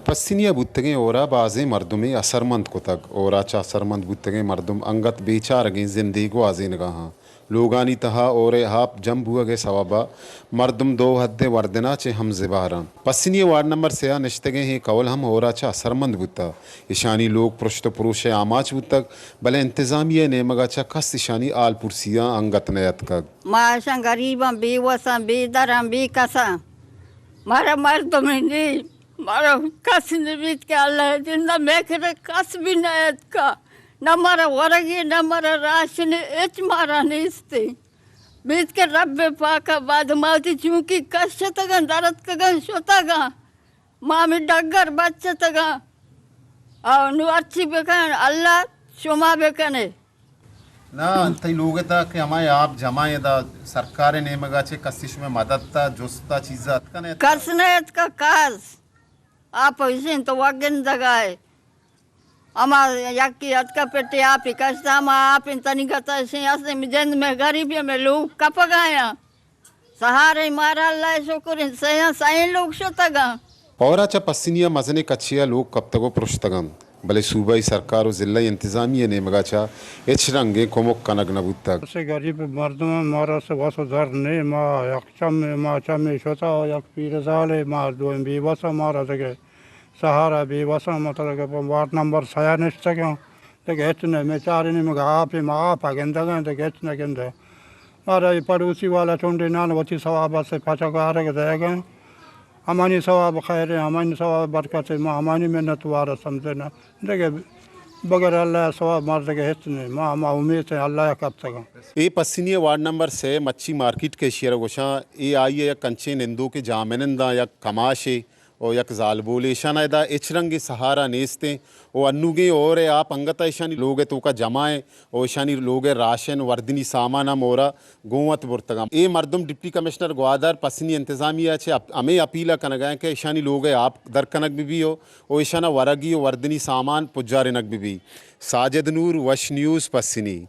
پسنی ءَ بوتگیں ہور ءَ بازیں مردمے اثرمند کتگ۔ ہور ءَ چہ اثرمند بوتگیں مردم انگت بے چارگیں زندے گوازینگ ءَ آں۔ لوگانی تہا ہور ءِ آپ جم بوگ ءِ سوب ءَ مردم دو حد ءِ وردن ءَ چہ ہم زبہر آں۔ پسنی ءِ وارڈ نمبر سے ءَ نشتگیں اے کہول ہم ہور ءَ چہ اثرمند بوتگ۔ ایشانی لوگ پرشت ءُ پروش ءِ آماچ بوتگ، بلے انتظامیہ ءِ نیمگ ءَ چہ کس ایشانی ہال پرسی ءَ انگت نیاتکگ۔ ما اشاں گریباں، بے وساں، بے دراں، بے کساں۔ مارا مردمے نی، مارا کس نی بیت کہ اللہ ءِ جند ءَ مئے کرا کس بھی نیاتکا۔ نہ مارا ورگے، نہ مارا راشنے، ہچ مارا نیستے۔ بیت کہ رب پاک ءَ بعد ما وتی چونکی کشتگاں، درتکگاں، شتگاں۔ ما ہمے ڈگر بچتگاں۔ او نوں ہرچی بکن، اللہ شما بکنے۔ نا، تئی لوگ ءِ تہا کہ ہمائی آپ جمع ایں، ادا سرکار ءِ نیمگ ءَ چہ کسی شمئے مدد ءَ جست ءَ چیز ءَ اتکا نہ اتکا؟ کس نہ اتکا، کس۔ آپ ایشیں تو وگندگ ءَ ئے۔ ہما یکے اتکا پٹے آپے کشتا، ہما آپ انت تنی گتا ایشیں، اصلیں جند مئے گریبی، مئے لوگ کپگ ءَ آیاں۔ سہارے مارا اللہ ءِ شکر انت، سئیں، سئیں لوگ شتگاں۔ ہور ءَ چہ پسنی ءَ مزنیں کچے ءَ لوگ کپتگ ءُ پرشتگ انت، بلے صوبائی سرکار ءُ ضلعی انتظامیہ ءِ نیمگ ءَ چہ ہچ رنگیں کمک کنگ نہ بوتگ۔ اسے گریب مردم، مارا سے وس ءُ زر نے، ما یک چمے، ما چمے شتا، یک پیرزالے، ما دوئیں بے وس، مارا دگہ سہارا بے وساں، ما ترا گپاں وارڈ نمبر سئے ءَ نشتگاں، دگہ ہچ نہ، مئے چاریں نیمگ ءَ آپے، ما آپ ءَ گندگاں، دگہ ہچ نہ گنداں۔ مارا اے پڑوسی والا چنڈے نان وتی ثواب ءَ سے پچ ءَ گارگ ءَ دئیگاں۔ ہمانی ثواب خیر ایں، ہمانی ثواب برکت ایں، ما ہمانی منت وار ءَ سمجھناں۔ دگہ بغیر اللہ ءِ ثواب مارا دگہ ہچ نہ، ما ہما امیت ایں اللہ ءَ کپتگاں۔ اے پسنی ءِ وارڈ نمبر سئے مچھی مارکیٹ کہ ایشی ءَ را گوشاں، اے آئی ءِ یک انچیں نندوکیں جاہمننداں یک کماشے ءُ یک زالبولے، ایشاں ادا ہچ رنگیں سہارا نیست ایں ءُ انوگیں ہور ءِ آپ انگت ءَ ایشانی لوگ ءِ توکا جمع ایں ءُ ایشانی لوگ ءِ راشن، وردنی سامان ہم ہور ءَ گوں وت برتگ اَنت۔ اے مردم ڈپٹی کمشنر گوادر پسنی انتظامیہ ءَ چہ اپ-، ہمے اپیل ءَ کنگ ءَ اَنت کہ ایشانی لوگ ءِ آپ در کنگ بہ بی ءُ، ءُ ایشاں ءَ ورگی ءُ وردنی سامان پجارینگ بہ بی۔ ساجد نور، وش نیوز، پسنی۔